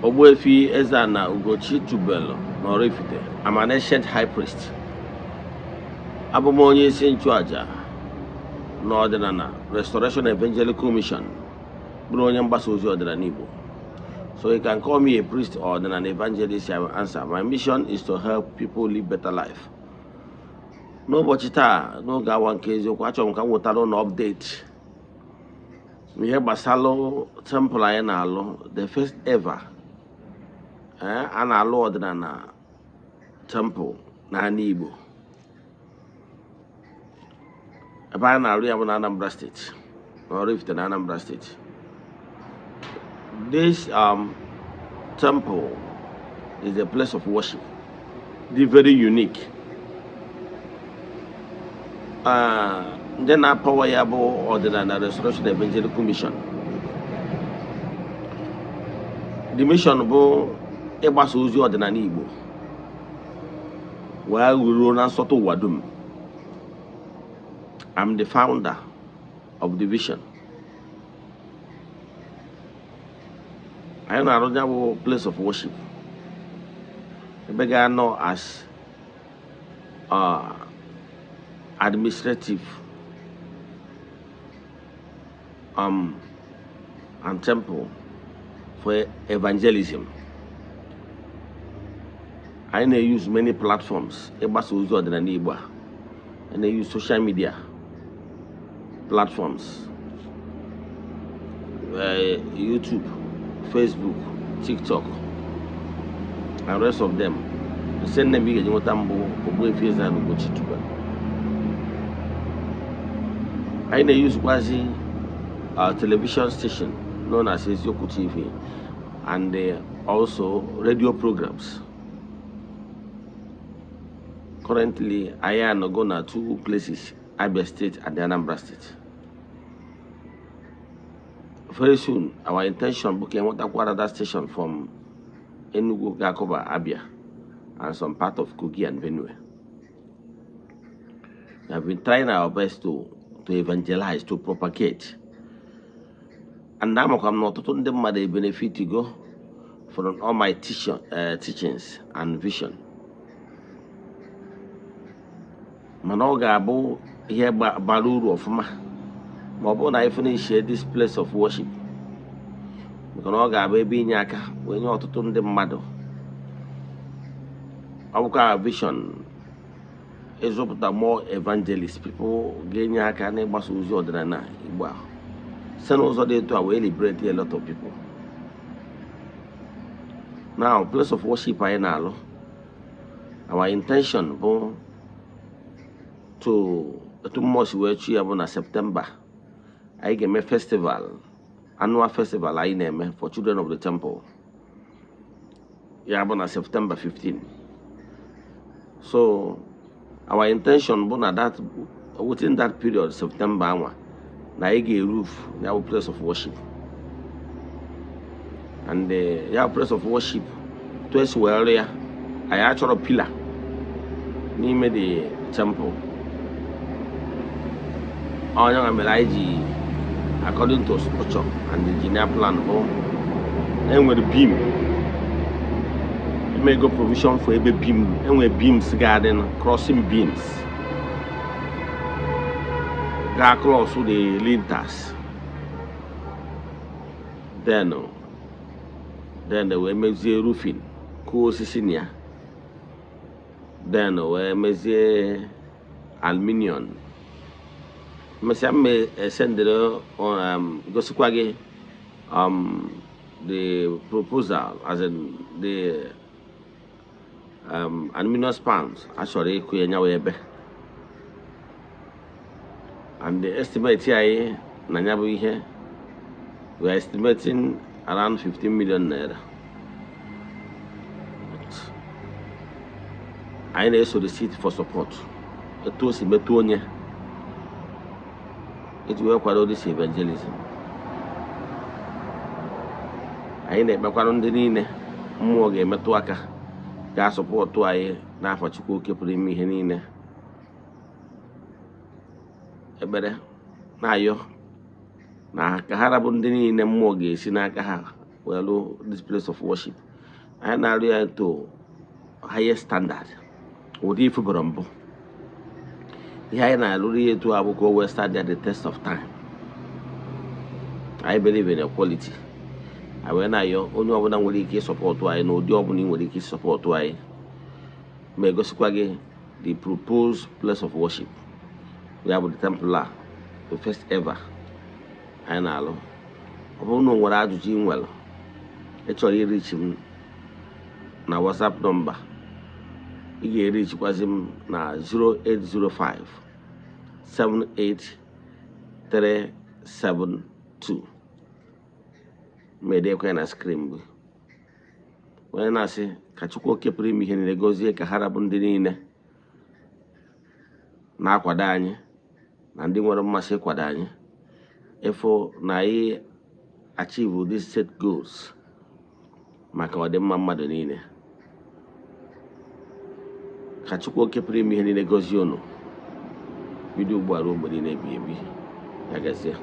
Ogbuefi Eze-Ana Ugochi tubelu n'Oraifite. I'm an ancient high priest. Abụ m onye isi nchụaja n'ọdịnala Restoration Evangelical Mission, bụrụ onye mgbasa ozi ọdịnala Igbo. So you can call me a priest or an evangelist, I will answer. My mission is to help people live better life. N'ụbọchị taa, n'oge awa nke eziokwu, achọrọ m ka m wetara ụnụ update ihe gbasara temple anyị na-alụ, the first ever a na-alụ ọdịnala temple n'ala Igbo. Ebe a na-alụ ya bụ na Anambra Steeti, na Oraifite na Anambra Steeti. This temple is a place of worship dị very unique. Ndị na-apawa ya bụ ọdịnala Restoration Evangelical Mission. The mission bụ ịgbasa ozi ọdịnala Igbo wee ruo na nsọtụ ụwa dum. I'm the founder of the vision. Anyị na-arụ ya bụ place of worship ebe ga-anọ as administrative and temple for evangelism. Anyị na-use many platforms ịgbasa ozi ọdịnala Igbo a. Anyị na-use social media platforms, YouTube, Facebook, TikTok and rest of them. The same name ị ga-eji nweta mbụ Ogbuefi Eze-Ana Ugochi tubelu. Anyị na-eyuzukwazi our television station known as Eziokwu TV and also radio programs. Currently, anyị anọgo na two places, Abia State and Anambra State. Very soon, our intention bụ ka enwetakwa another station from Enugu ga-akọba Abia and some part of Kogi and Benue. We have been trying our best to evangelize, to propagate. And amakwa m na ọtụtụ ndị mmadụ ebenefit go from all my teachings and vision. Mana ọ ga-abụ ihe bara uru ọfụma ma ọ bụrụ na anyị finish this place of worship, maka na ọ ga-abụ ebe inye aka wee nye ọtụtụ ndị mmadụ. Ọ bụkwa vision ịzụpụta more evangelists, people ga-enye aka n'ịgbasa ozi ọdịnala Igbo ahụ site n'ụzọ dị etu a wee liberate a lot of people. Now, place of worship anyị na-alụ, our intention bụ to etu mmụọ si wee chi ya bụ na September anyị ga-eme festival, annual festival anyị na-eme for children of the temple, ya bụ na September 15. So our intention bụ na that within that period, September anwa, na anyị ga-eroof ya bụ place of worship. And ya bụ place of worship, etu esi wee rụ ya, anyị achọrọ pillar n'ime the temple. Onye nwa mere anyị ji, according to structure and engineer plan, bụ enwere beam, emego provision for ebe beam, enwere beams ga-adị, crossing beams ga cross the lintels, then wee mezie roofing, kụọ osisi na ya, then wee mezie aluminium. Mesịa m esendere gosikwa gị the proposal, as in the aluminium spans a chọrọ ịkụ ya nyawa ebe, and the estimate anyị na ya bụ ihe, we are estimating around 15 million naira. But anyị na-esolicit for support etu o si metụ onye iji wee kwado this evangelism. Anyị na-ekpekwarụ ndị niile mmụọ ga-emetụ aka ga-asọpọtụ anyị n'afọ Chukwu oke pụrụ ime ihe niile ekpere na-ayọ na ka ha rabụ ndị niile mmụọ ga-esi n'aka ha. Wee lụ this place of worship, anyị na-arụ ya to highest standard, ụdị ifubere mbụ. Ihe anyị na-alụrụ ya etu a bụ ka o wee stand the test of time. Anyị believe in equality. Anyị wee na-ayọ onye ọbụla nwere ike ịsupport anyị n'ụdị ọbụla ị nwere ike ịsupport anyị, ma egosikwa gị the proposed place of worship, ya bụ the temple a, the first ever anyị na-alụ. Ọ bụrụ na o nwere ajụjụ ị nwere, ị chọrọ ireach m na WhatsApp number, ị ga-ereachikwazi m na 0805 78372. Ma edekwa ya na screen gị. Onye na-asị ka Chukwu oke pụrụ ime ihe niile gọzie ka ha rabụ ndị niile na-akwado anyị na ndị nwere mmasị ịkwado anyị, ịfụ na anyị achieve these set goals maka ọdịmma mmadụ niile. Ka Chukwu oke pụrụ ime ihe niile gọzie unu, bido ugbu a ruo mgbe niile ebighị ebi. Ya gazie.